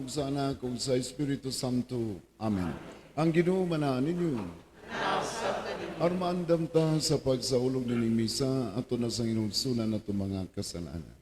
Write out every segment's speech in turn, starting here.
Ug sa Anak, ug sa Espiritu Santo. Amen. Ang Ginoo manaa ninyo. Aron maandam ta sa pagsaulog nining misa, ato na sang hinulsulan ato mga kasalanan.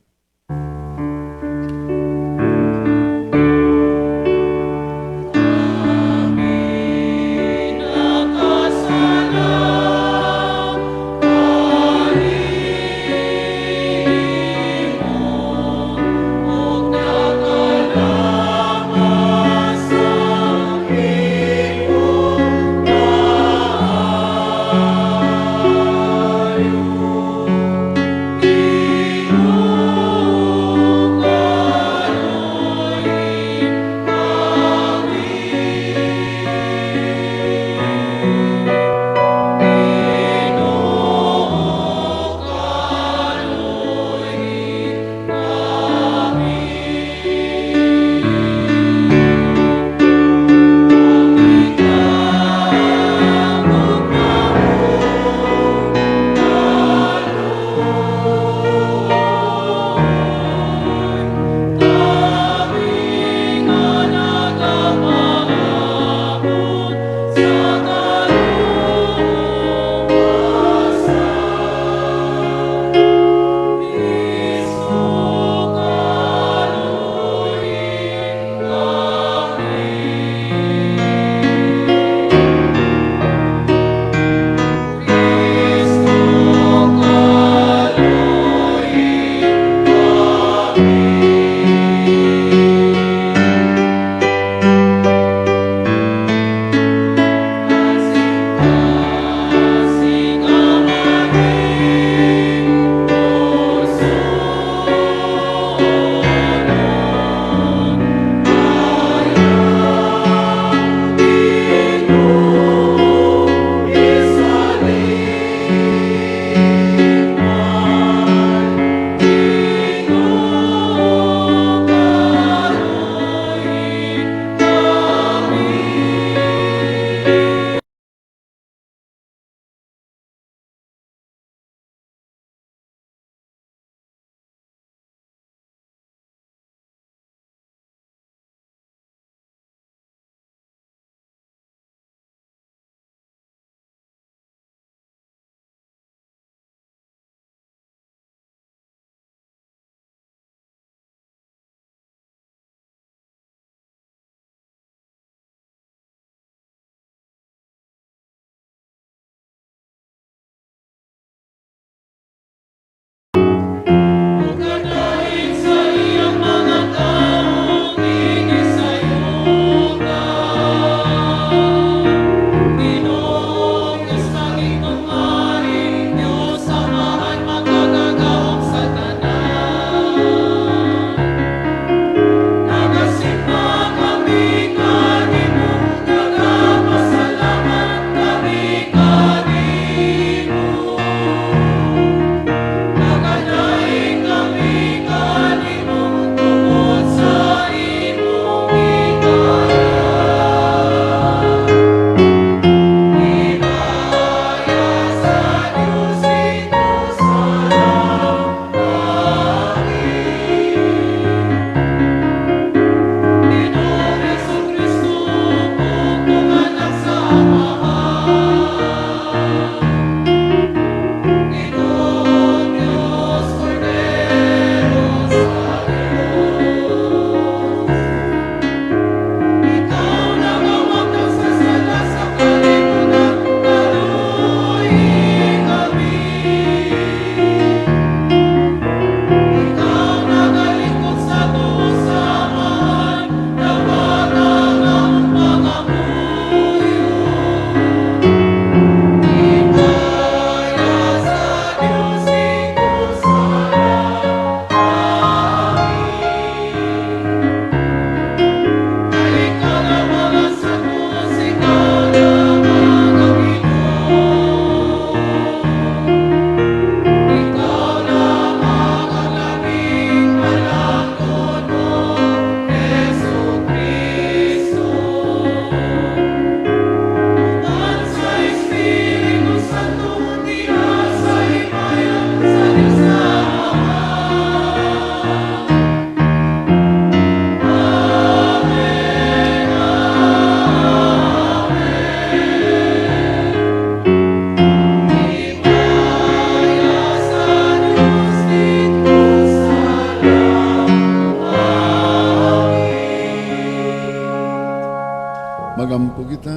Ampo kita.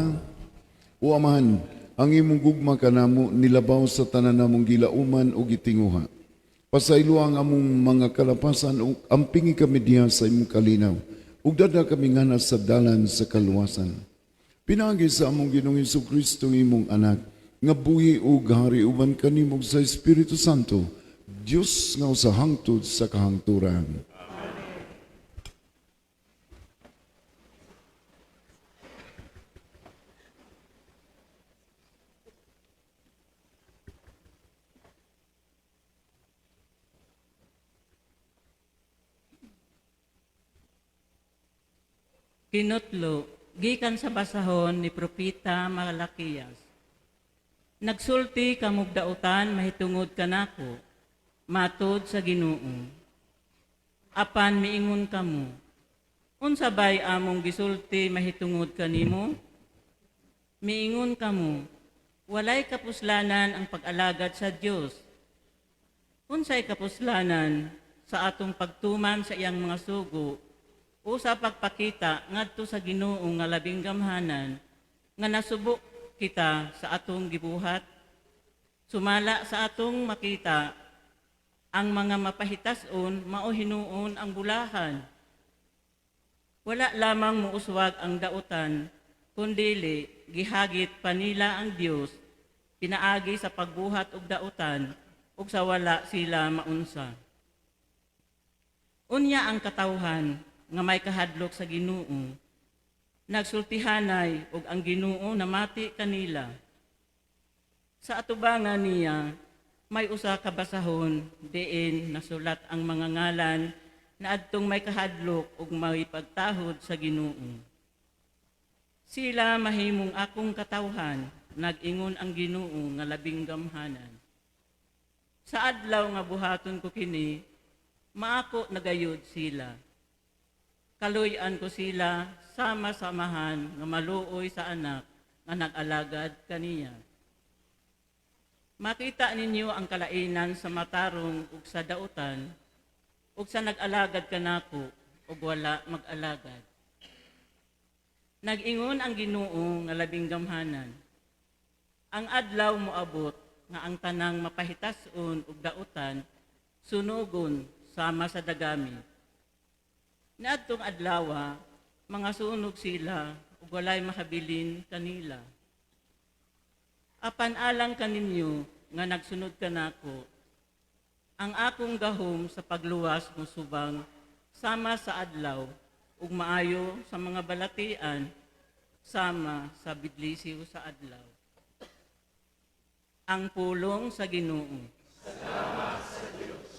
O Amahan, ang imong gugma kanamo nilabaw sa tanan namong gilauman o gitinguha. Pasaylo ang among mga kalapasan ug ampingi kami diha sa imong kalinaw. Ug dada kami ngana sa dalan sa kaluwasan. Pinaagi sa among Ginoong Kristo, imong anak, nga buhi ug hari uban kanimo sa Espiritu Santo, Dios nga usa hangtod sa kahangturan. Kinutlo, gikan sa basahon ni Propeta Malakias. Nagsulti kamog dautan mahitungod kanako, matod sa Ginoo. Apan miingon kamo, unsa bay among gisulti mahitungod kanimo? Miingon kamo, walay kapuslanan ang pag-alagad sa Dios. Unsay kapuslanan sa atong pagtuman sa iyang mga sugo o sa pagpakita ngadto sa Ginoo nga labing gamhanan nga nasubo kita sa atong gibuhat? Sumala sa atong makita, ang mga mapahitas-on mao hinuon ang bulahan. Wala lamang muuswag ang dautan, kundili gihagit pa nila ang Dios pinaagi sa pagbuhat og dautan ug sa wala sila maunsa. Unya ang katawhan nga may kahadlok sa Ginoo nagsultihanay ug ang Ginoo namati kanila. Sa atubangan niya may usa ka basahon diin nasulat ang mga ngalan na adtong may kahadlok ug may pagtahod sa Ginoo. Sila mahimong akong katawhan, nag-ingon ang Ginoo nga labing gamhanan. Sa adlaw nga buhaton ko kini, maako nagayod sila. Kaluy-an ko sila sama samahan nga maluoy sa anak nga nag-alagad kaniya. Makita ninyo ang kalainan sa matarong ug sa dautan, ug sa nag-alagad kanako ug wala mag-alagad. Nag-ingon ang Ginoo nga labing gamhanan. Ang adlaw moabot nga ang tanang mapahitas-on ug dautan sunugon sama sa dagami. Niadtong adlawa, mga sunog sila ug walay makabilin kanila. Apan alang kaninyo nga nagsunod kanako, ang akong gahom sa pagluwas mosubang sama sa adlaw ug maayo sa mga balatian sama sa bidlisiw sa adlaw. Ang pulong sa Ginoo. Salamat sa Dios.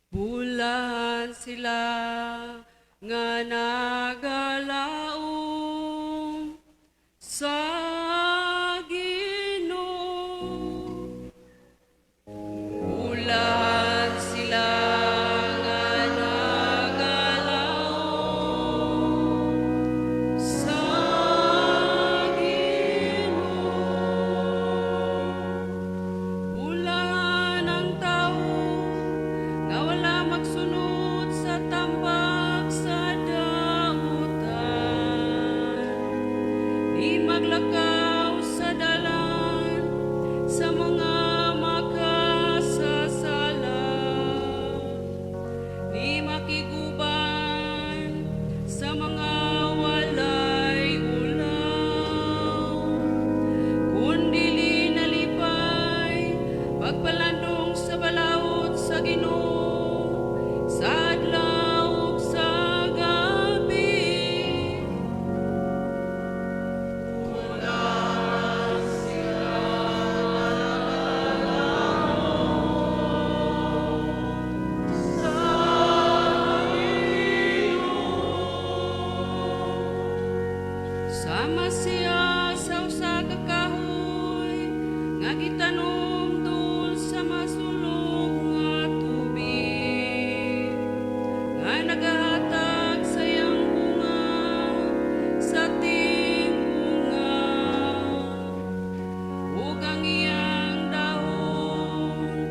Bulahan sila nga nagalaom sa Ginoo. Bulahan sila nga nagalaom sa Ginoo. Bulahan ang tawo nga wala magsunod sa tambag sa dautan, di maglakaw sa dalan sa mga makasasala, di makiguban sa mga walay ulaw, kundili nalipay pagpalandong sa balaod sa Ginoo sa adlaw ug sa gabi. Sama siya sa usa ka kahoy nga gitanom dul sa masulog nga tubig, nga nagahatag sa iyang bunga sa tingunga, ug ang iyang dahon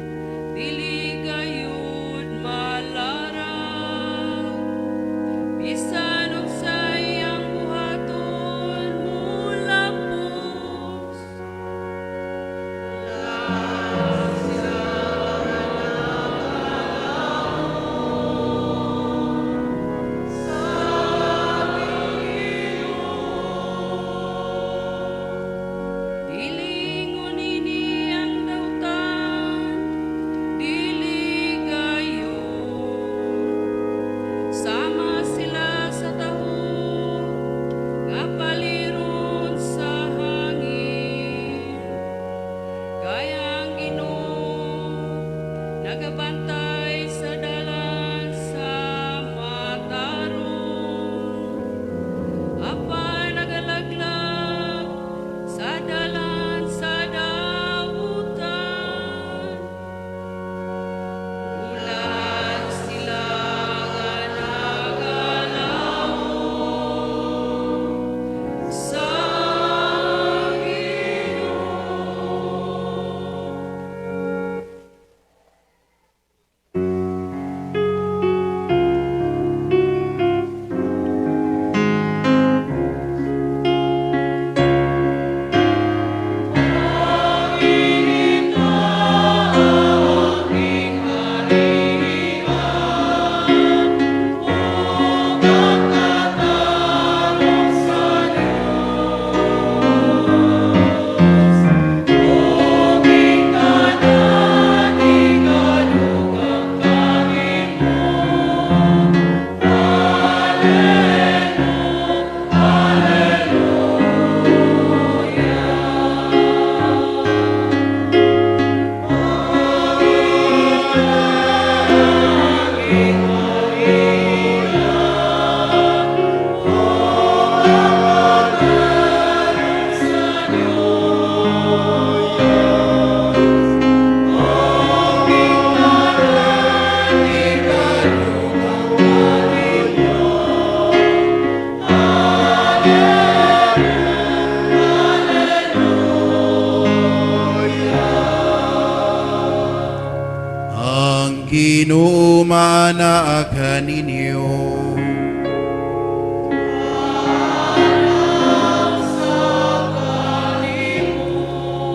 Anaa kaninyo.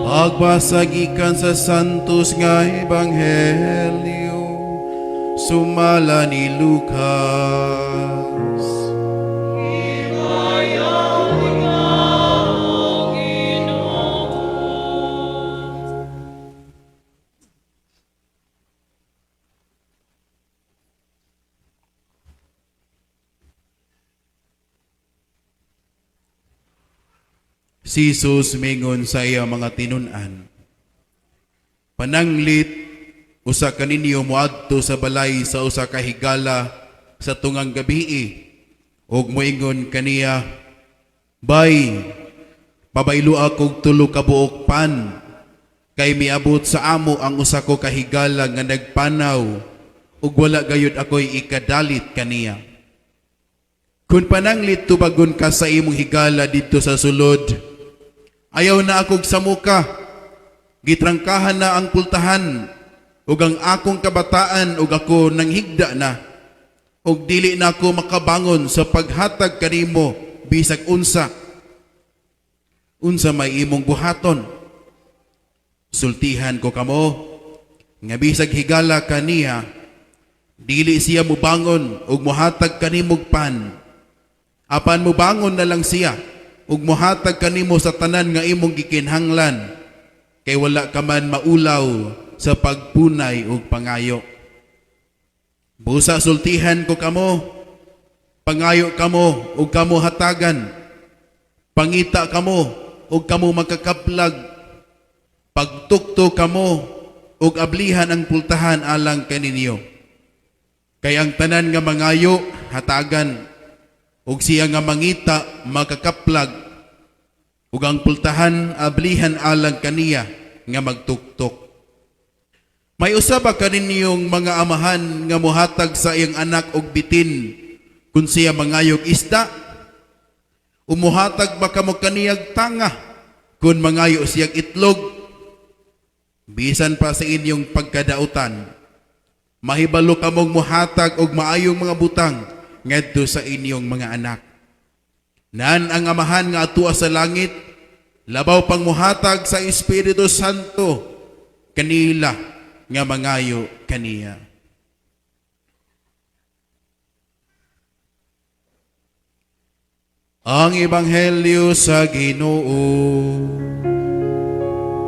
Pagbasa gikan sa Santos nga Ebanghelyo sumala ni Lucas. Si Jesus mingon sa iya mga tinun-an, "Pananglit usa kaninyo moadto sa balay sa usa ka higala sa tungang gabii ug moingon kaniya, 'Bay, pabayloa kog 3 ka buok pan, kay miabot sa amo ang usa ko ka higala nga nagpanaw ug wala gayud ako'y ikadalit kaniya.' Kun pananglit tubagon ka sa imong higala didto sa sulod, 'Ayaw na akog samuka. Gitrangkahan na ang pultahan, ug ang akong kabataan ug ako nanghigda na, ug dili na ako makabangon sa paghatag kanimo bisag unsa.' Unsa may imong buhaton? Sultihan ko kamo nga bisag higala kaniya, dili siya mubangon ug mohatag kanimog pan. Apan mubangon na lang siya ug mohatag kanimo sa tanan nga imong gikinhanglan, kay wala ka man maulaw sa pagpunay ug pangayo. Busa sultihan ko kamo, pangayo kamo ug kamo hatagan, pangita kamo ug kamo makakaplag, pagtuktok kamo ug ablihan ang pultahan alang kaninyo. Kay ang tanan nga mangayo hatagan, ug siya nga mangita makakaplag, ug ang pultahan ablihan alang kaniya nga magtuktok. May usa ba kaninyong mga amahan nga mohatag sa iyang anak og bitin kung siya mangayog isda? O mohatag ba kamo kaniyag tanga kung mangayo siyag itlog? Bisan pa sa inyong pagkadautan, mahibalo kamong mohatag og maayong mga butang ngadto sa inyong mga anak. Nan ang Amahan nga atua sa langit, labaw pang mohatag sa Espiritu Santo kanila nga mangayo kaniya." Ang Ebanghelyo sa Ginoo.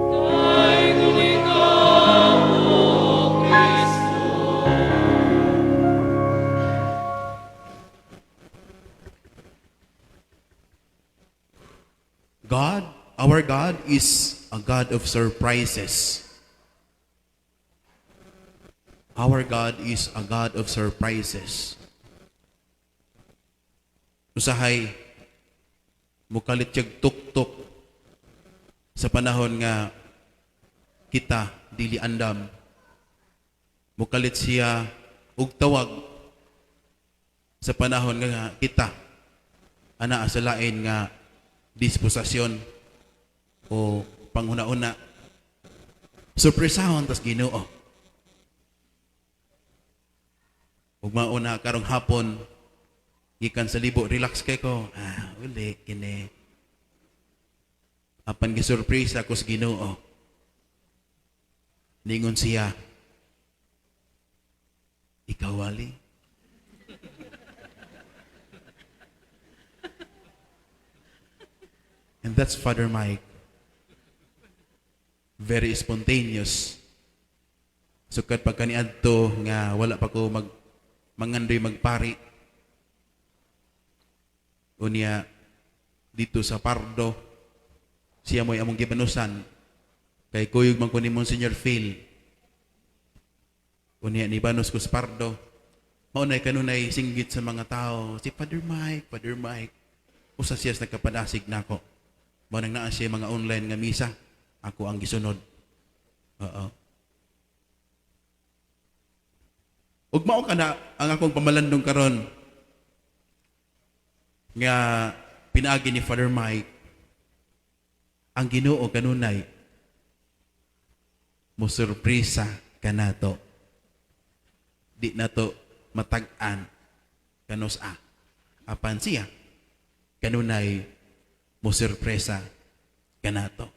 Dayon ikaw, O Kristo. God, our God is a God of surprises. Our God is a God of surprises. Usahay, mukalit siyag tuktok sa panahon nga kita dili andam. Mukalit siya og tawag sa panahon nga kita anaa sa lain nga disposasyon o panghuna-una. Surpresahon tas Ginoo. Ug mauna karong hapon gikan sa libo, relax kay ko. Ah, uli kini. Apan gisurpresa ko sa Ginoo. Ningon siya, "Ikaw, Wally." And that's Father Mike. Very spontaneous. Sukad pagka niadto nga wala pa ko mag mangandoy magpari. Unya dito sa Pardo, siya mo'y among gibanusan kay kuyog man ko ni Monsignor Phil. Unya ni banos ko sa Pardo. Mao nay kanunay singgit sa mga tao, si Father Mike, Father Mike. Usa siya sa nagkapadasig nako. Mao nang naa siya mga online nga misa, ako ang gisunod. Oo. Ug mao kana ang akong pamalandong karon nga pinaagi ni Father Mike, ang Ginoo kanunay mo surpresa kanato. Di nato matag-an kanus-a. Apan siya kanunay mo sorpresa kanato.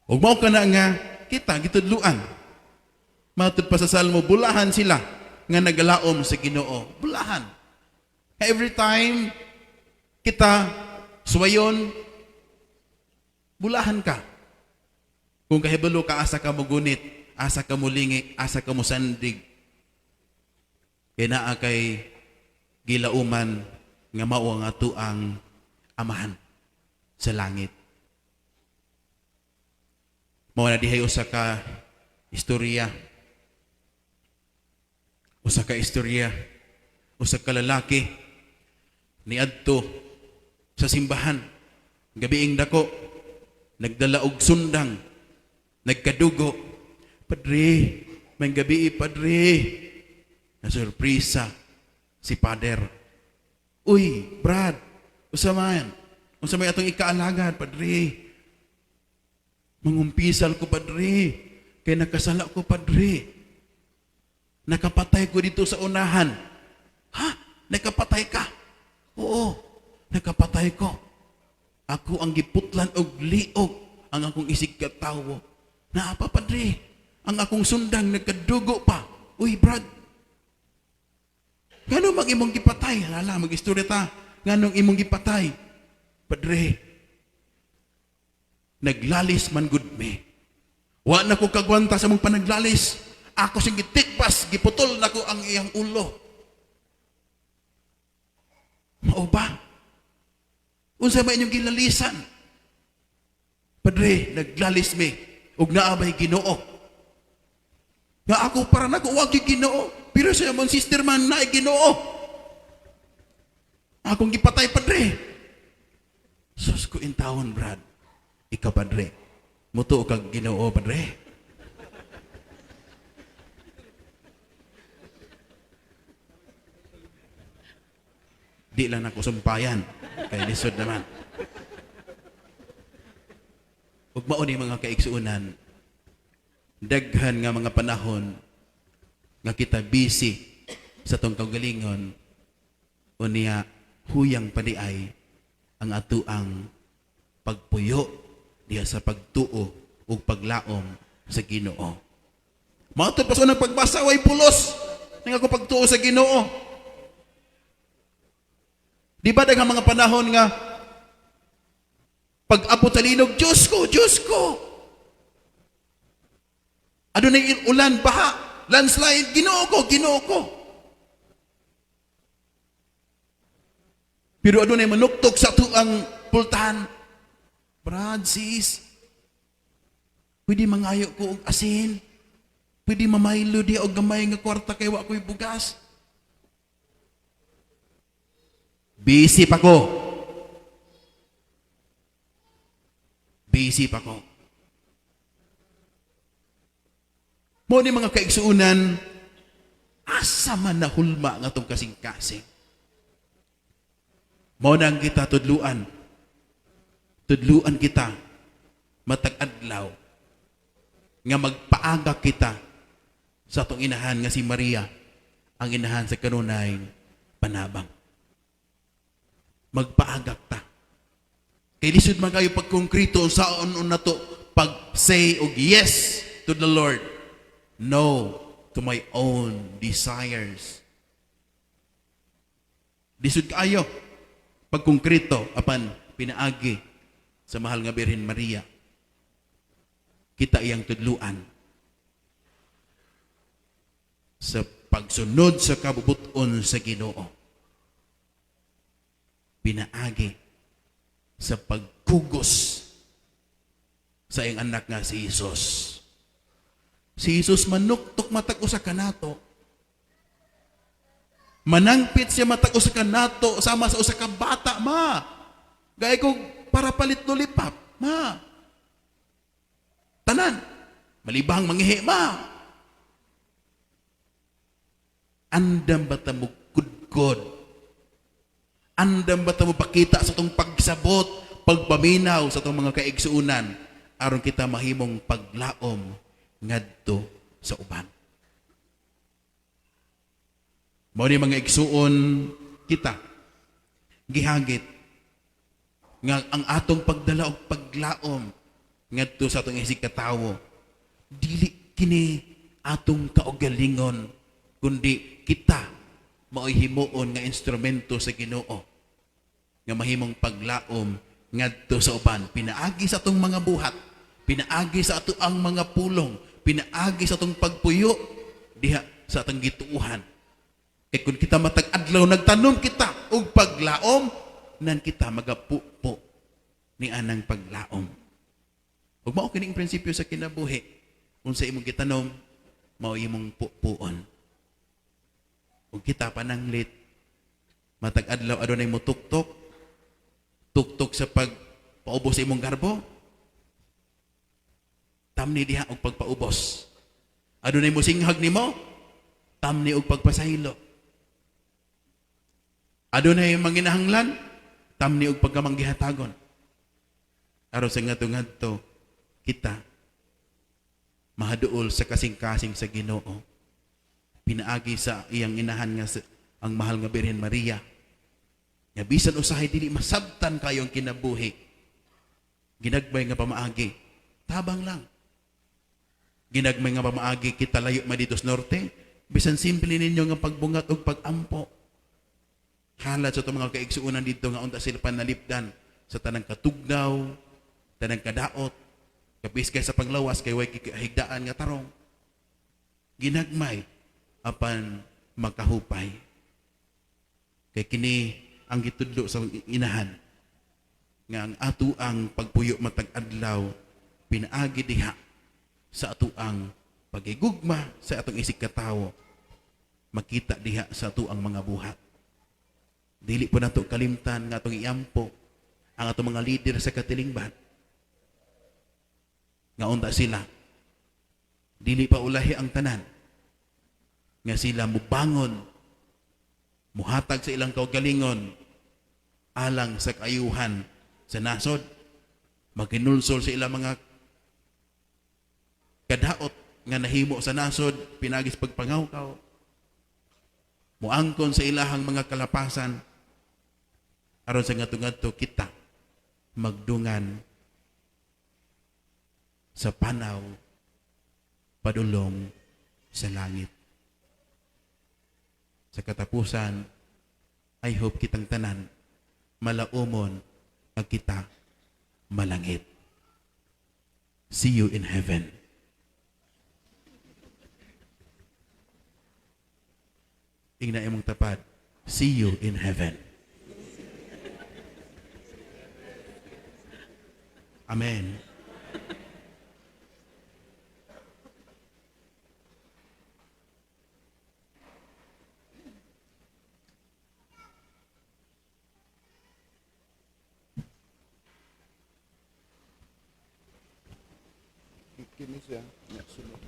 Ug mao kana nga kita gitudluan. Matud pa sa Salmo, bulahan sila nga nagalaom sa Ginoo. Bulahan. Every time kita suwayon, bulahan ka. Kung kahibalo ka, asa ka mogunit, asa ka molingi, asa ka mosandig. Kay naa kay gilauman nga mao ang atoang amahan sa langit. Mao na dihay usa ka istorya. Usa ka istorya, usa ka lalaki niadto sa simbahan. Gabiing dako, nagdala og sundang, nagkadugo. "Padre, may gabi, padre." Na surpresa si Father. "Uy, Brad, usa man? Unsa may atong ikaalagad?" "Padre, mangumpisal ko, padre. Kay nakasala ko, padre. Nakapatay ko dito sa unahan." "Ha? Nakapatay ka?" "Oo, nakapatay ko. Ako ang giputlan og liog ang akong isig katawo." "Naa pa, padre. Ang akong sundang nagkadugo pa." "Uy, Brad. Ngano mag imong gipatay? Hala, mag-istorya ta. Nganong imong gipatay?" "Padre, naglalis man gud mi. Wa na ko kagwanta sa mong panaglalis. Ako sing gitikpas, giputol nako ang iyang ulo." "Mao ba? Unsa ba inyong gilalisan?" "Padre, naglalis mi ug naa bay Ginoo. Nga ako para nako wa gyud Ginoo, pero sa among sister man naay Ginoo. Akong gipatay, padre." "Sus ko intawon, Brad. Ikaw, padre. Mutuo kag Ginoo, padre?" Di lang nako sumpayan kay lisod naman. Ug mao ni, mga kaigsuonan, daghan nga mga panahon nga kita busy sa atong kaugalingon, unya huyang padiay ang atoang pagpuyo diha sa pagtuo ug paglaom sa Ginoo. Mao pa sa unang pagbasa, way pulos ning ako pagtuo sa Ginoo. Di ba daghang mga panahon nga pag-abot sa linog, "Diyos ko, Diyos ko." Adunay ulan, baha, landslide, "Ginoo ko, Ginoo ko." Pero adunay manuktok sa atoang pultahan, "Brad, sis, pwede mangayo ko og asin. Pwede mamaylo di og gamay nga kwarta kay wa ko'y bugas. Busy pa ko. Busy pa ko." Mao ni, mga kaigsuunan, asa man nahulma nga atong kasing-kasing? Mao na ang kita tudluan. Tudluan kita matag adlaw nga magpaaga kita sa atong inahan nga si Maria, ang inahan sa kanunay panabang. Magpaagak ta. Kay lisod man kayo pagkonkrito saon na to pag say og yes to the Lord, no to my own desires. Lisod kaayo pagkonkrito, apan pinaagi sa mahal nga Birhen Maria kita iyang tudluan sa pagsunod sa kabubuton sa Ginoo. Pinaagi sa pagkugos sa iyang anak nga si Jesus. Si Jesus manuktok matag usa kanato. Manangpit siya matag usa kanato sama sa usa ka bata, "Ma. Gay ko para palit lollipop, ma." Tanan. "Malibang mangihi, ma." Andam ba ta mo kudkod? Andam ba ta mo pakita sa atong pagsabot, pagpaminaw sa atong mga kaigsuunan aron kita mahimong paglaom ngadto sa uban? Mao ni, mga igsuon, kita gihagit nga ang atong pagdala og paglaom ngadto sa atong isigkatawo, dili kini atong kaugalingon, kundi kita mao'y himuon nga instrumento sa Ginoo nga mahimong paglaom ngadto sa uban, pinaagi sa atong mga buhat, pinaagi sa ato ang mga pulong, pinaagi sa atong pagpuyo diha sa atong gituohan. Kay kung kita matag adlaw nagtanom kita og paglaom, nan kita magapupo ni anang paglaom. Ug mao kining prinsipyo sa kinabuhi. Unsa imong gitanom, mao imong pupuon. Ug kita pananglit matag adlaw adunay motuktok tuktok sa pagpaubos sa imong garbo, tamni diha og pagpaubos. Adunay mosinghag nimo, tamni og pagpasaylo. Adunay manginahanglan, tamni og pagkamanggihatagon. Aron sa ngadto-ngadto kita mahaduol sa kasing-kasing sa Ginoo pinaagi sa iyang inahan nga ang mahal nga Birhen Maria, nga bisan usahay dili masabtan kayo ang kinabuhi, ginagmay nga pamaagi, tabang lang. Ginagmay nga pamaagi, kita layo man dito sa norte, bisan simple ninyo nga pagbungat og pagampo, halad sa itong mga kaigsuonan dito nga unta sila panalipdan sa tanang katugnaw, tanang kadaot, kapis kay sa panglawas kay way higdaan nga tarong. Ginagmay apan makahupay. Kay kini ang gitudlo sa inahan nga ang atuang pagpuyo matag adlaw pinaagi diha sa atuang pagigugma sa atong isig katawo, makita diha sa atuang mga buhat. Dili po nato kalimtan nga atong iampo ang atong mga leader sa katilingban nga unta sila dili pa ulahi ang tanan, nga sila mubangon, muhatag sa ilang kaugalingon alang sa kaayuhan sa nasod, maginulsol sa ilang mga kadaot nga nahimo sa nasod pinagis pagpangawkaw, muangkon sa ilahang mga kalapasan, aron sa ngadto-ngadto kita magdungan sa panaw padulong sa langit. Sa katapusan, I hope kitang tanan malaumon nga kita malangit. See you in heaven. Ingna imong tapad, see you in heaven. Amen. Kini siya. Sunod.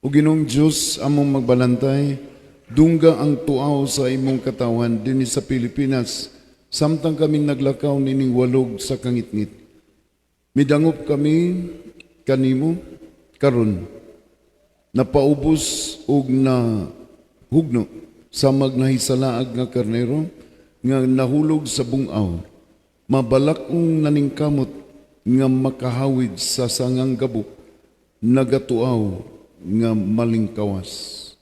O Ginoong Diyos, among magbalantay, dungga ang tuaw sa imong katawan dinhi sa Pilipinas, samtang kami naglakaw nining walog sa kangitngit. Midangop kami kanimo karon, napaubos og na hugno sa magnahisalaag nga karnero nga nahulog sa bungaw, mabalakong naningkamot nga makahawid sa sangang gabok, nagatuaw nga malingkawas.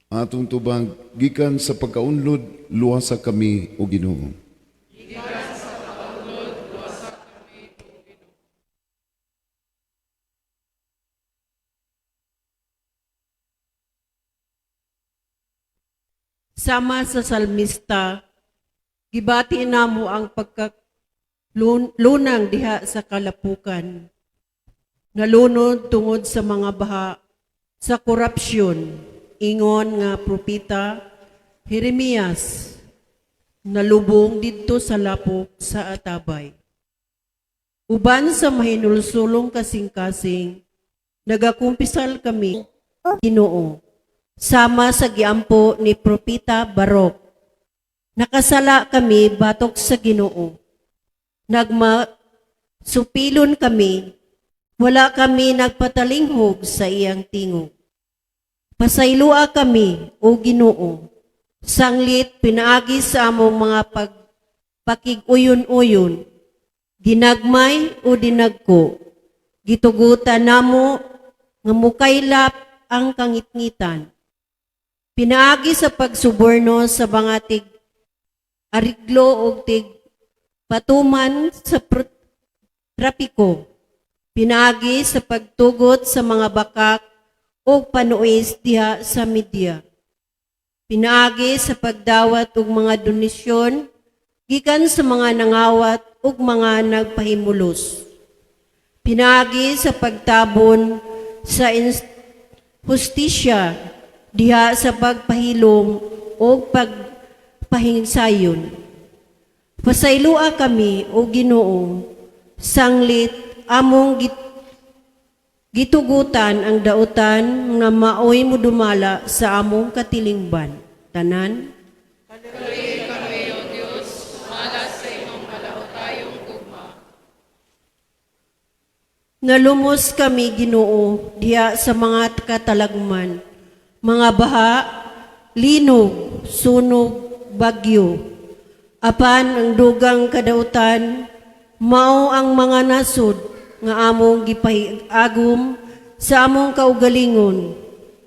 Atong tubag, gikan sa pagkaunlod, luwasa kami, o Ginoo. Sama sa salmista, gibati namo ang pagkalunang diha sa kalapukan. Nalunod tungod sa mga baha sa korupsyon, ingon nga propeta Jeremias, nalubong didto sa lapok sa atabay. Uban sa mahinulsulong kasing-kasing, nagakumpisal kami, Ginoo, sama sa giampo ni Propeta Barok. Nakasala kami batok sa Ginoo. Nagma supilon kami. Wala kami nagpatalinghog sa iyang tingog. Pasayloa kami, O Ginoo, sanglit pinaagi sa among mga pagpakig-uyon-uyon, ginagmay o dinagko, gitugutan namo nga mukaylap ang kangitngitan. Pinaagi sa pagsuborno sa mga tig ariglo og tig patuman sa trapiko. Pinaagi sa pagtugot sa mga bakak og panuis diha sa media. Pinaagi sa pagdawat og mga donasyon gikan sa mga nangawat ug mga nagpahimulos. Pinaagi sa pagtabon sa hustisya diha sa pagpahilom o pagpahinsayon. Pasayloa kami, O Ginoo, sanglit among gitugutan ang dautan nga maoy mudumala sa among katilingban. Tanan. Kaluoyi kami, O Diyos, sumala sa imong kalautayong gugma. Nalumos kami, Ginoo, diha sa mga katalagman, mga baha, linog, sunog, bagyo. Apan ang dugang kadautan, mao ang mga nasod nga among gipahiagom sa among kaugalingon,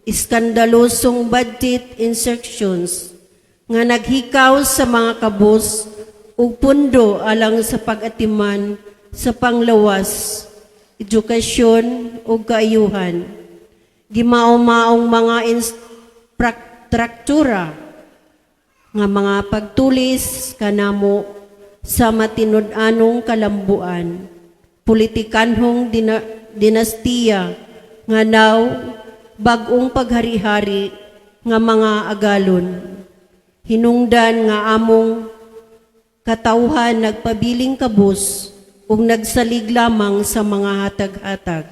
iskandalosong budget insertions nga naghikaw sa mga kabus ug pundo alang sa pag-atiman sa panglawas, edukasyon ug kaayuhan. Gimaomaong mga infrastruktura nga mga pagtulis kanamo sa matinud-anong kalambuan, politikanhong dinastiya nga naw bag-ong paghari-hari nga mga agalon. Hinungdan nga among katawhan nagpabiling kabus ug nagsalig lamang sa mga hatag-hatag.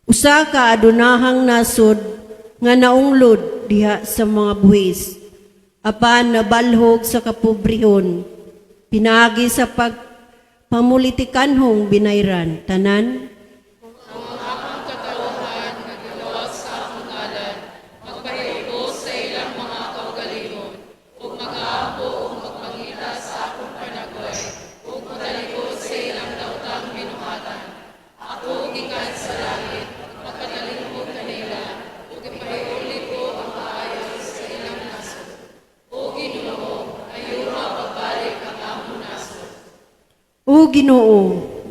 Usa ka adunahang nasod nga naunglod diha sa mga buhis, apan nabalhog sa kapobrehon, pinaagi sa pagpamulitikanhong binayran. Tanan. Kung ang akong katawhan nga gitawag sa akong ngalan, magpahiubos sa ilang mga kaugalingon, ug magaampo ug magpangita sa akong panagway, ug motalikod sa ilang daotang binuhatan. Ako gikan sa langit, makatalingkod kanila, ug ipahiuli ko ang kaayo sa ilang nasod. O Ginoo, ayuha pagbalik ang among nasod. O Ginoo,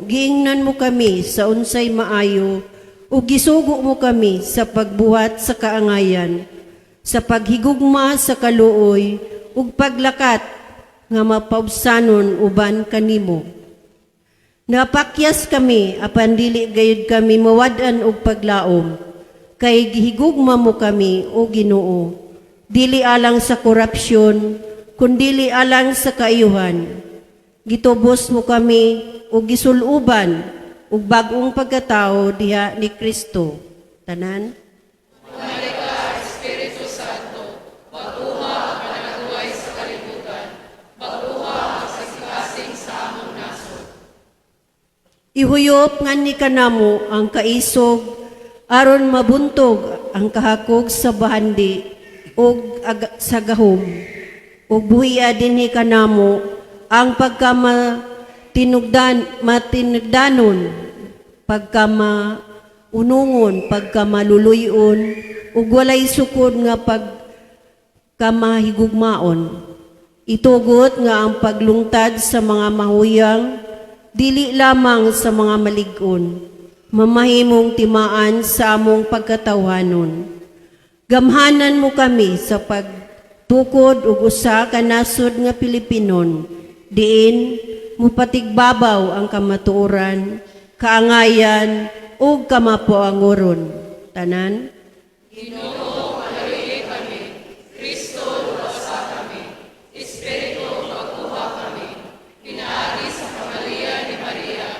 giingnan mo kami sa unsay maayo ug gisugo mo kami sa pagbuhat sa kaangayan, sa paghigugma sa kaluoy ug paglakat nga mapaubsanon uban kanimo. Napakyas kami apan dili gayud kami mawad-an og paglaom, kay gihigugma mo kami, o Ginoo, dili alang sa korupsyon kundili alang sa kaayuhan. Gitubos mo kami ug gisuluban og bag-ong pagkatao diha ni Kristo. Tanan. Bumalik ka, Espiritu Santo, bag-uha ang panagway sa kalibutan, bag-uha ang kasing-kasing sa among nasod. Ihuyop nga ni kanamo ang kaisog aron mabuntog ang kahakog sa bahandi ug sa gahom. Ug buhia dinhi kanamo ang pagkamatinugdan matinugdanon, pagkamaunungon, pagkamaluluyon ug walay sukod nga pagkamahigugmaon. Itugot nga ang paglungtad sa mga mahuyang, dili lamang sa mga malig-on, mamahimong timaan sa among pagkatawhanon. Gamhanan mo kami sa pagtukod ug usa ka nasod nga Pilipinon, diin mupatigbabaw ang kamatuoran, kaangayan ug kamapuangoron. Tanan. Ginoo, kaluoyi kami. Kristo, luwasa kami. Espiritu, pag-uha kami. Pinaagi sa kamalian ni Maria,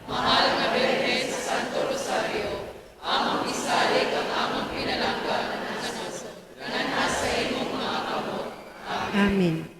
mahal nga Birhen sa Santo Rosario, among isalig ang among pinalangga nga nasod. Nganha sa imong mga kamot. Amen.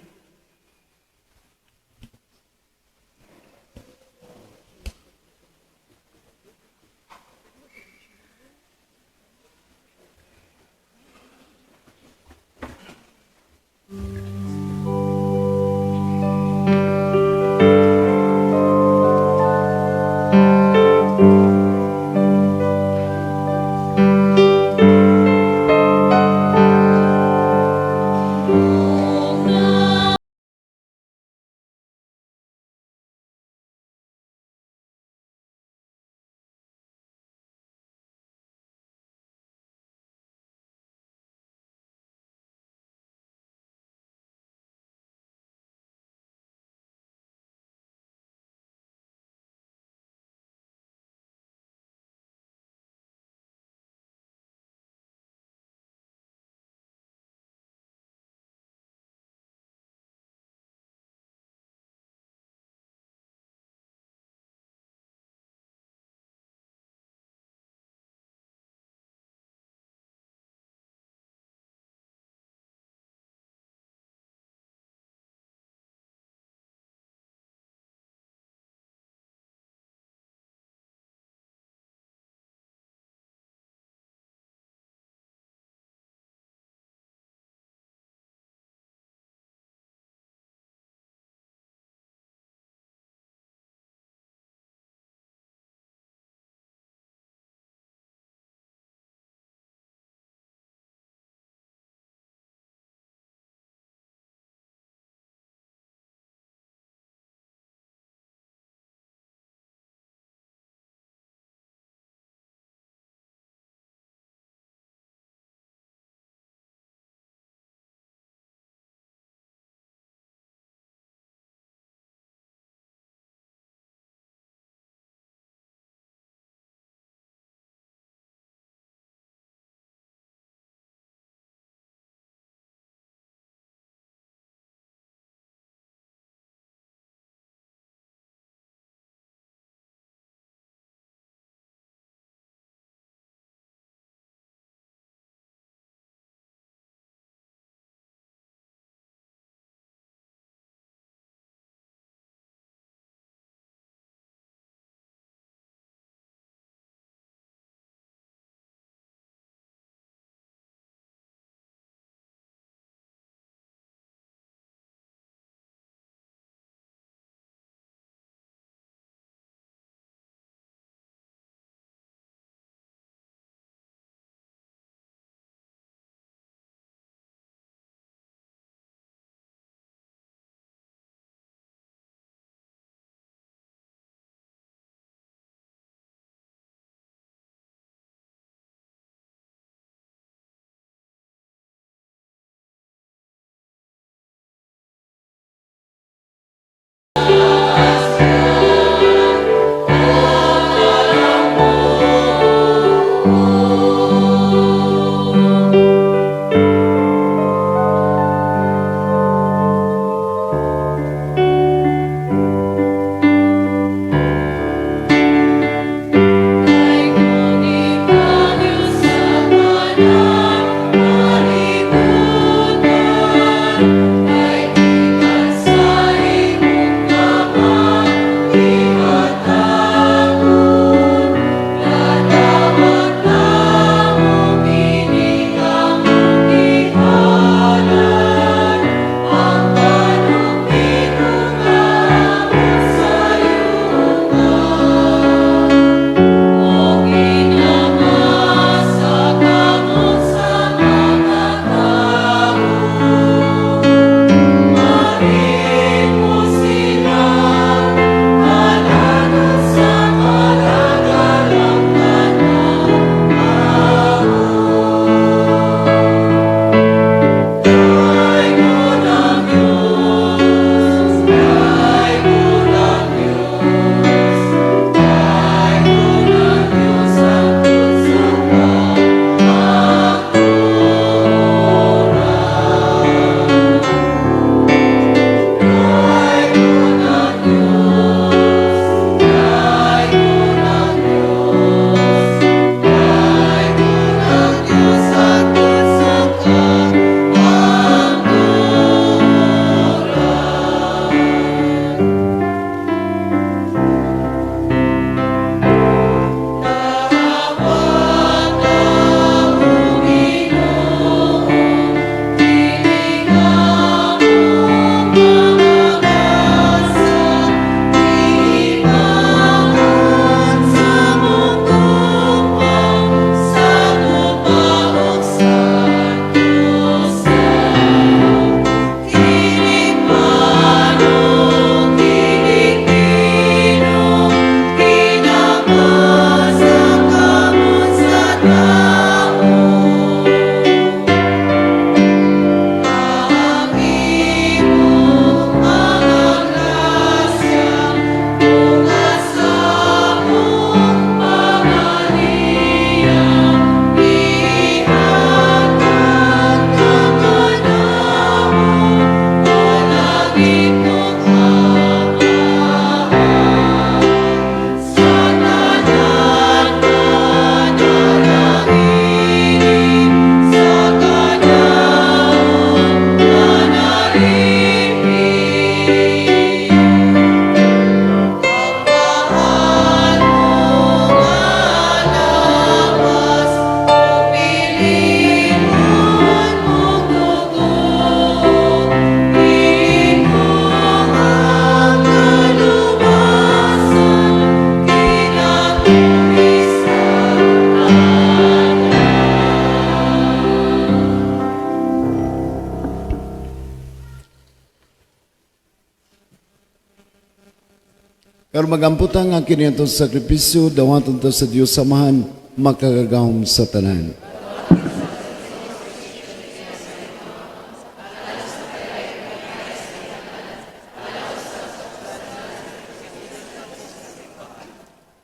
Karon magampo ta nga kini atong sakripisyo dawaton ta sa Dios Amahan makagagahom sa tanan.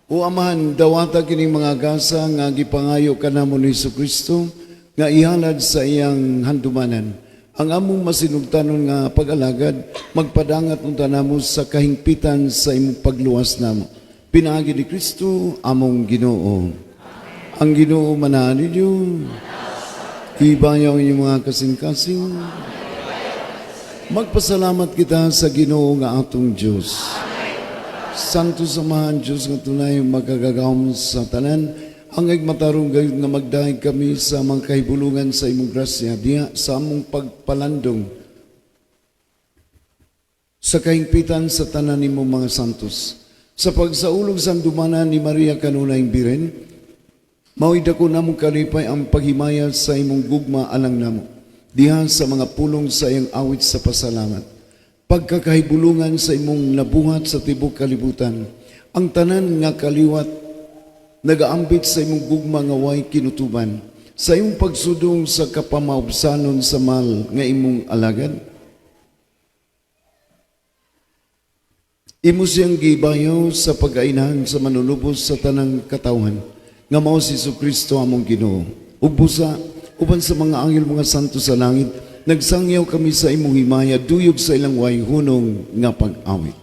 O Amahan, dawata kining mga gasa nga gipangayo kanamo ni Kristo nga ihalad sa iyang handumanan. Ang among masinugtanon nga pag-alagad, magpadangat unta namo sa kahingpitan sa imong pagluwas namo. Pinaagi ni Kristo among Ginoo. Ang Ginoo manahan ninyo. Ibayaw ang inyong mga kasing-kasing. Magpasalamat kita sa Ginoo nga atong Dios. Santo Samahan Diyos nga tunay makagagahom sa tanan, ang matarong gayud nga magdahig kami sa mga kahibulungan sa imong grasya diha sa among pagpalandong sa kahingpitan sa tanan nimong mga santos. Sa pagsaulog sa handumanan ni Maria kanunayng Birhen, mao'y dako namong kalipay ang paghimaya sa imong gugma alang namo, diha sa mga pulong sa iyang awit sa pasalamat. Pagkakahibulungan sa imong nabuhat sa tibok kalibutan, ang tanan nga kaliwat nagaambit sa imong gugma nga way kinutuban, sa imong pagsudong sa kapamaubsanon sa mahal nga imong alagad. Imo siyang gibayaw sa pag-ainahan sa manunubos sa tanang katawhan, nga mao si Kristo among Ginoo. Ug busa, uban sa mga anghel mga santo sa langit, nagsangyaw kami sa imong himaya, duyog sa ilang way hunong nga pag-awit.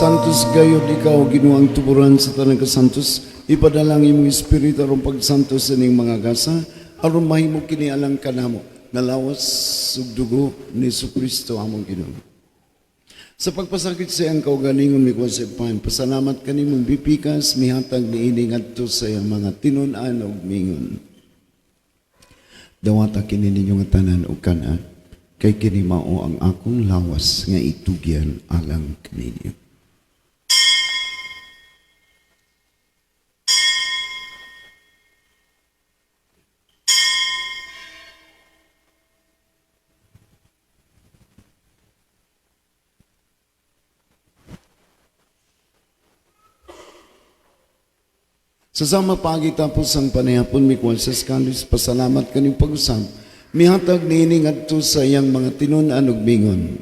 Santos gayod ikaw, Ginoo, ang tuburan sa tanang kasantos, ipadala ang imong espiritu aron pagsantos sa ining mga gasa, aron mahimo kini alang kanamo nga lawas ug dugo ni Kristo among Ginoo. Sa pagpasakit sa iyang kaugalingon mikuha sa pan, pasalamat kanimong bipikas, mihatag niini ngadto sa iyang mga tinun-an ug mingon. Dawata kini ninyo nga tanan ug kan-a, kay kini mao ang akong lawas nga itugyan alang kaninyo. Sa sama paagi tapos ang panayapon mikuha sa kalis, pasalamat kaning pag-usab, mihatag niini ngadto sa iyang mga tinun-an ug mingon.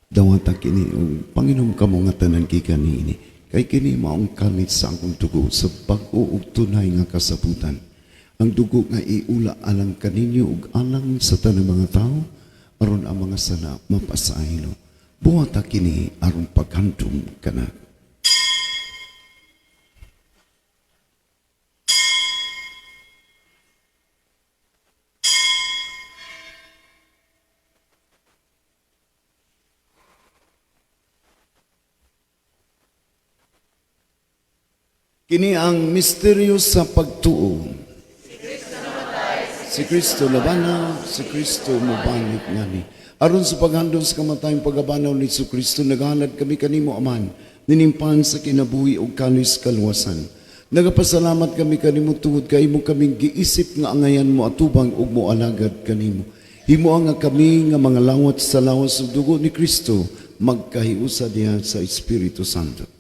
Dawata kini ug panginom kamo nga tanan gikan niini. Kay kini maong kalit sa akong dugo sa bag-o ug tunay nga kasabutan. Ang dugo nga iula alang kaninyo ug alang sa tanang mga tawo aron ang mga sala mapasaylo. Buhata kini aron paghandom kanako. Kini ang misteryo sa pagtuo. Si Kristo nabanaw, si Kristo mobalik ngani. Aron sa paghandom sa kamatayon pagabanaw ni Kristo, naghalad kami kanimo, Amahan, nining pan sa kinabuhi ug kalis kaluwasan. Nagapasalamat kami kanimo tungod kay imo kaming giisip nga angayan mo atubang ug moalagad kanimo. Himoa nga kami nga mga lawat sa lawas ug dugo ni Kristo magkahiusa diha sa Espiritu Santo.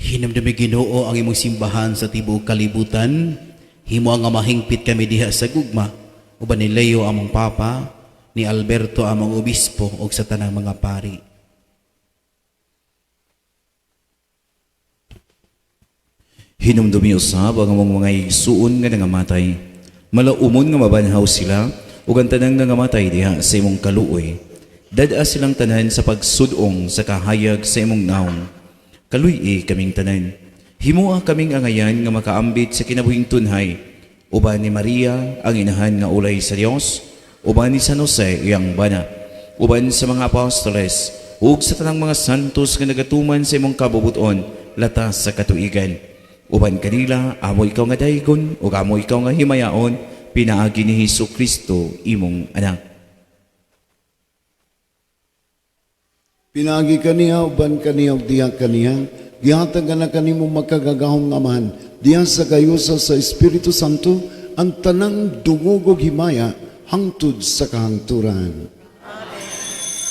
Hinumdumi, Ginoo, ang imong simbahan sa tibuok kalibutan. Himo nga mahingpit kami diha sa gugma uban ni Leo among Papa, ni Alberto among obispo ug sa tanang mga pari. Hinumdumi usab ang among mga igsuon nga nangamatay. Malaumon nga mabanhaw sila ug ang tanang nangamatay diha sa imong kaluoy. Dad-a silang tanan sa pagsud-ong sa kahayag sa imong nawong. Kaluy-i kaming tanan. Himoa kaming angayan nga makaambit sa kinabuhing tunhay. Uban ni Maria ang inahan nga ulay sa Dios, uban ni San Jose iyang bana, uban sa mga apostoles, ug sa tanang mga santos nga nagatuman sa imong kabubuton latas sa katuigan. Uban kanila, amo ikaw nga daygon, ug amo ikaw nga himayaon, pinaagi ni Hesus Kristo imong anak. Pinaagi kaniya, uban kaniya, ug diha kaniya, gihatag ka na kanimo makagagahom nga Amahan, diha sa kayusa sa Espiritu Santo, ang tanang dungog ug himaya, hangtod sa kahangturan.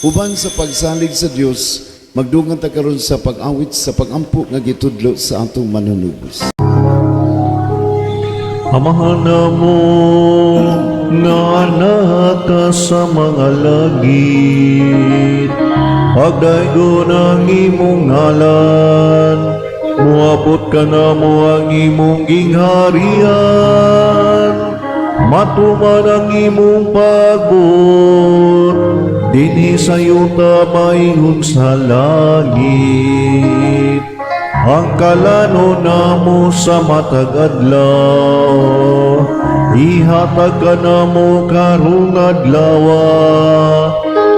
Uban sa pagsalig sa Dios, magdugang ta karon sa pag-awit sa pag-ampo nga gitudlo sa atong manunubos. Amahan namo nga naa ka sa mga langit, pagdaygon ang imong ngalan, muabot ka namo ang imong gingharian, matuman ang imong pagbuot, dinhi sa yuta maingon sa langit. Ang kalano namo sa matag adlaw, ihatag ka namo karong adlaw,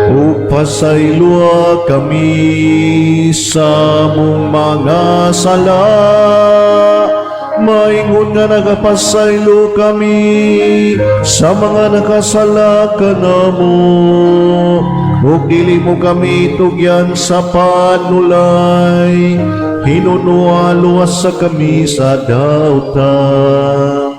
ug pasayloa kami sa among mga sala, maingon nga nagapasaylo kami sa mga nakasala kanamo, ug dili mo kami tugyan sa panulay, hinunoa luwas sa kami sa dautan.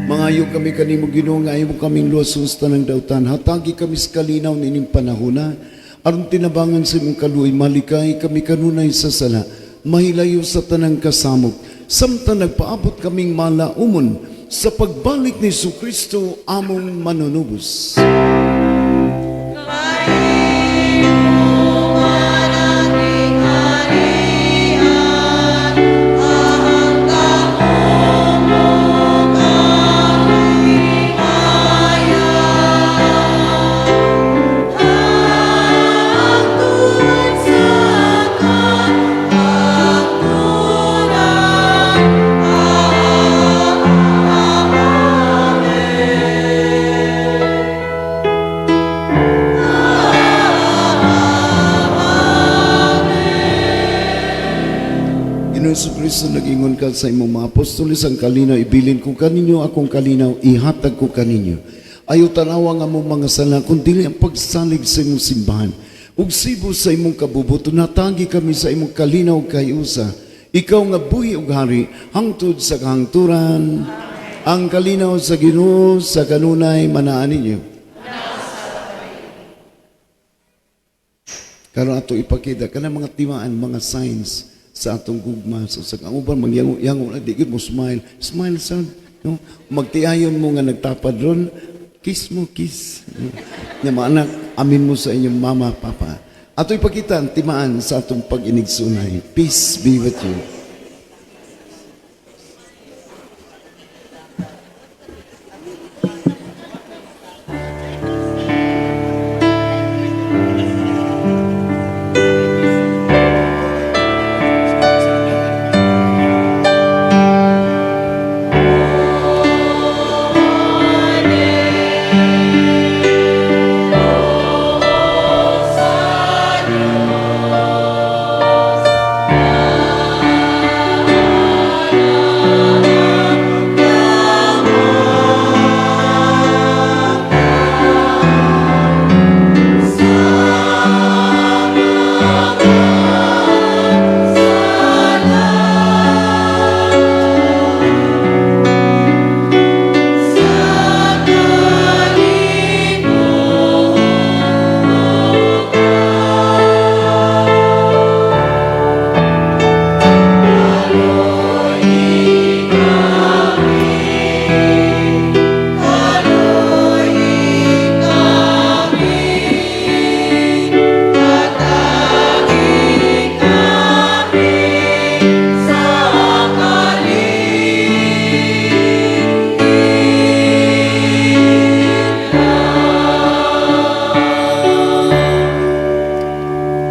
Mangayo kami kanimo, Ginoo, nga imo kaming luwason sa tanang dautan. Hatagi kami sa kalinaw nining panahona aron tinabangan sa imong kaluoy malikay kami kanunay sa sala, mahilayo sa tanang kasamok samtang nagpaabot kaming malaumon sa pagbalik ni Kristo among manunubos. Ginoong Kristo, nag-ingon ka sa imong mga apostoles, "Ang kalinaw ibilin ko kaninyo, akong kalinaw ihatag ko kaninyo. Ayaw tanawa nga among mga sala, kundi ang pagsalig sa imong simbahan. Ug sibo sa imong kabubuton, hatagi kami sa imong kalinaw kahiusa. Ikaw nga buhi ug hari, hangtod sa kahangturan. Ang kalinaw sa Ginoo sa kanunay manaa ninyo. Karon ato ipakita kanang mga timaan, mga signs sa atong gugma sa sa ang uban mangyango-yango na di gyud mo smile. Smile sad. No? Magtiayon mo nga nagtapad ron, kiss mo, kiss. No? Nya mga anak, amin mo sa inyong mama, papa. Ato ipakita ang timaan sa atong pag-inigsunay. Peace be with you.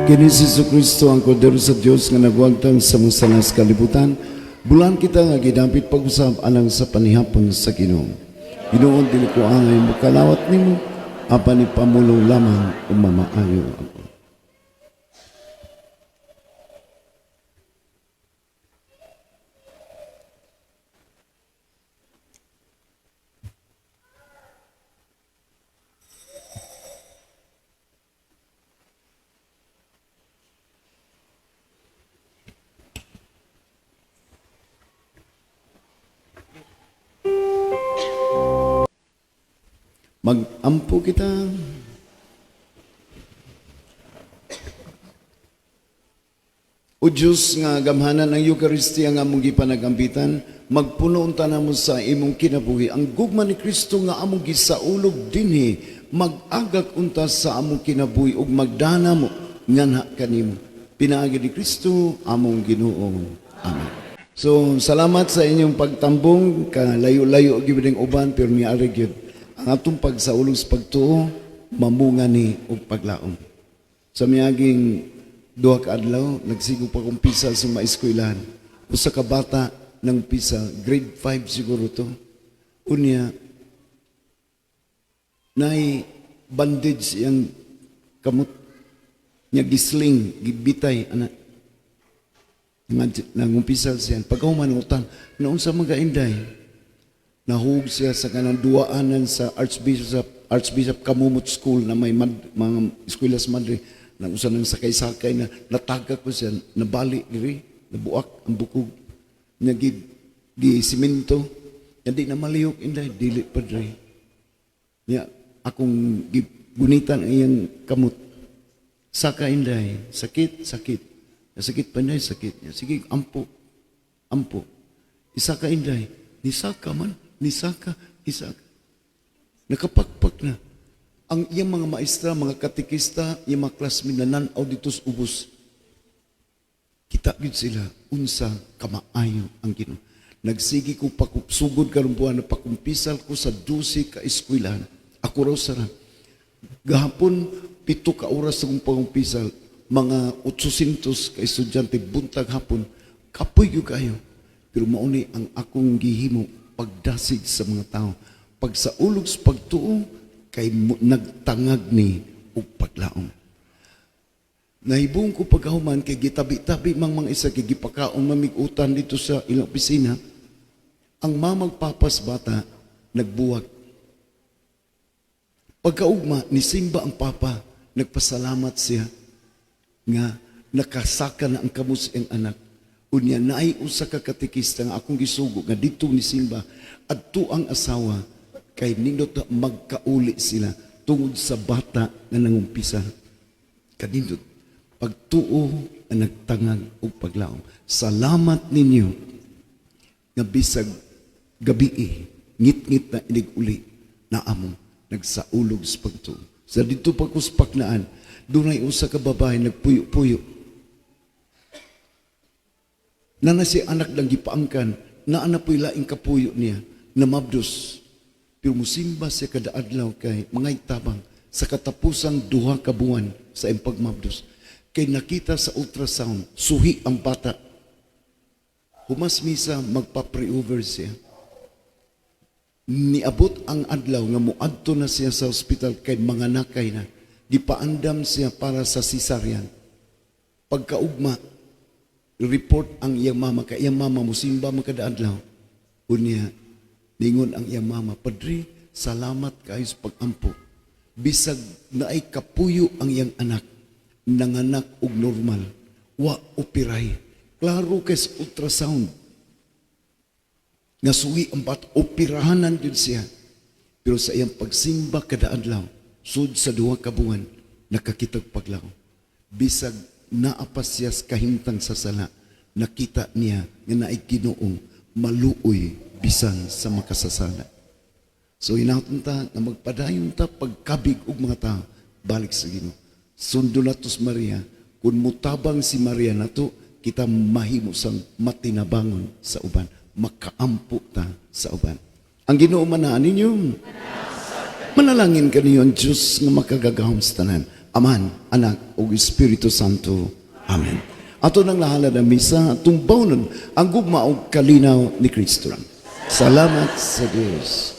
Kini si Kristo ang kordero sa Dios nga nagwagtang sa mga sala sa kalibutan. Bulan kita nga gidampit pag-usab alang sa panihapon sa Ginoo. Ginoo, dili ko angay mokalawat nimo apan ipamulong lamang umamaayo ako. Magampo kita. O Diyos nga gamhanan ang Eucharistia nga among gipanagambitan, magpuno unta namo sa imong kinabuhi. Ang gugma ni Kristo nga among gisaulog dinhi, mag-agak unta sa among kinabuhi ug magdanamo nganha kanimo. Pinaagi ni Kristo among Ginoo. Amen. So, salamat sa inyong pagtambong, kalayo-layo gyud ning uban pero niari gyud. Ang atong pagsaulog sa pagtuo, mamunga ni og paglaom. Sa miaging 2 ka adlaw, nagsigo pa kong pisa sa maeskwelahan. Usa ka bata ng pisa, grade 5 siguro to. Unya, nay bandage iyang kamot. Nya gisling, gibitay, ana. Nangumpisal siya. Pagkahumanutan, noon sa mga inday, nahug siya sa kanang duaanan sa Archbishop Camomot School na may mga eskwela sa Madrid. Nang usa nang sakay-sakay na natagak ko siya, nabali diri, nabuak ang bukog. Nya gi simento, nya di na malihok inday, dili pa diri. Nya akong gunitan ang iyang kamot. Saka inday, sakit, sakit. Nya sakit pa inday, sakit. Nya sige, ampo, ampo. Isa ka inday, nisaka man, nisaka, isaka. Nakapakpak na. Ang iyang mga maestra, mga katekista, iyang mga classmate na nan-aw dito sa ubos. Kita gyud sila unsa kamaayo ang Ginoo. Nagsigi ko sugod karong buwan na pakumpisal ko sa 12 ka eskwelahan. Ako raw sara. Gahapon 7 ka oras akong pangumpisal, mga 800 ka estudyante buntag hapon, kapoy gyud kayo. Pero mauni ang akong gihimo pagdasig sa mga tao. Pagsaulog sa pagtuo kay nagtangag ni og paglaom. Nahibong ko pagkahuman kay gitabi-tabi mang mga isa kay gipakaon mamig-utan dito sa ilang opisina. Ang mamagpapas bata nagbuwag. Pagkaugma ni simba ang papa, nagpasalamat siya nga nakasaka na ang kamot sa iyang anak. Unya naay usa ka katekista nga akong gisugo nga didto ni simba adto ang asawa kay nindot na magkauli sila tungod sa bata nga nangumpisa. Kanindot pagtuo ang nagtangag og paglaom. Salamat ninyo nga bisag Gabii, ngit-ngit na inig-uli na amo nagsaulog sa pagtuo. Sa dito pagkuspaknaan, dunay usa ka babae nagpuyo-puyo. Nana si anak lang gipaangkan, naa na po'y laing kapuyo niya, na mabdos. Pero musimba siya kada adlaw kay mga tabang sa katapusang 2 ka buwan sa iyang pagmabdos. Kay nakita sa ultrasound, suhi ang bata. Humas misa, magpa-pray-over siya. Niabot ang adlaw nga muadto na siya sa ospital kay mga nakay na. Gipaandam siya para sa cesarean. Pagkaugma, report ang iyang mama kay iyang mama musimba man kada adlaw. Unya, ningon ang iyang mama, "Padre, salamat kayo sa pag-ampo. Bisag naay kapuyo ang iyang anak, nanganak og normal, wa operay. Klaro kay sa ultrasound nga suhi ang bata, operahanan din siya. Pero sa iyang pagsimba kada adlaw, sud sa 2 ka buwan, nakakitag paglaom. Bisag naa pa siya sa kahimtang sa sala, nakita niya nga naay Ginoo maluoy bisan sa makasasala." So hinaton ta nga magpadayon ta pagkabig og mga tao balik sa Ginoo. Sundo nato si Maria, kung mutabang si Maria nato, kita mahimo sang matinabangon sa uban, makaampo ta sa uban. Ang Ginoo manaan ninyo. Manalangin kaniyo ang Diyos nga makagagahom sa tanan. Amahan, Anak, ug Espiritu Santo. Amen. Ato nang lahalad ang misa, tumbaw nun ang gugma og kalinaw ni Kristo. Salamat sa Diyos.